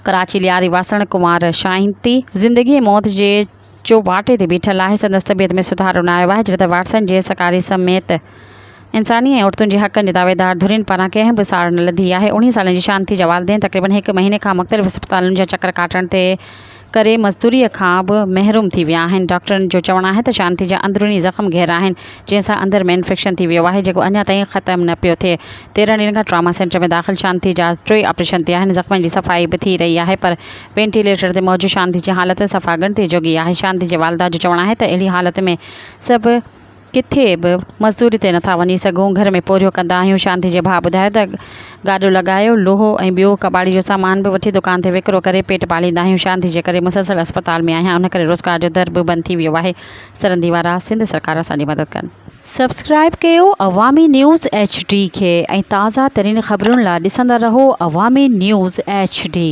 ڪراچي لياري واسڻ ڪنوار شاهنتي زندگي ۽ موت جي چوواٽي تي بيٺل آهي، سندس طبيعت ۾ سڌارو نه آيو آهي، جڏهن ته وارثن جي سهڪاري سميت انساني ۽ عورتن جي حقن جي دعويدار ڌرين پاران ڪنهن به سار نه لڌي آهي. اوڻيهه سالن جي شانتي جا والدين تقريبن هڪ مهيني کان مختلف اسپتالن جا چڪر ڪاٽڻ تي ڪري مزدوريء کان به محروم ٿي ويا آهن. ڊاڪٽرن جو چوڻ آهي ته شانتي جا اندروني زخم گهرا آهن، جنهن سان اندر ۾ انفيڪشن ٿي ويو آهي، جيڪو اڃا تائين ختم نه پيو ٿئي. 13 ڏينهن کان ٽراما سينٽر ۾ داخل شانتي جا ٽي آپريشن ٿيا آهن، زخمن جي صفائي به ٿي رهي آهي پر وينٽيليٽر تي موجود شانتي جي حالت صفا ڳڻتي جوڳي آهي. شانتي جي والده جو چوڻ آهي ته اهڙي حالت ۾ سڀ ڪٿي به مزدوري تي نٿا وڃي سگهون، گهر ۾ پورهيو ڪندا آهيون. شانتي جي ڀاء ٻڌايو ته گاڏو لڳايو لوهو ۽ ٻيو ڪٻاڙي جو سامان به وٺي دڪان تي وڪرو ڪري پيٽ پاليندا آهيون. شانتي جي ڪري مسلسل اسپتال ۾ آهيان، ان ڪري روزگار جو در به بند ٿي ويو آهي. سرندي وارا سنڌ سرڪار اسان جي مدد ڪن. سبسڪرائب ڪيو عوامي نيوز ايڇ ڊي کي ۽ تازه ترين خبرن لا ڏسندا رهو عوامي نيوز ايڇ ڊي.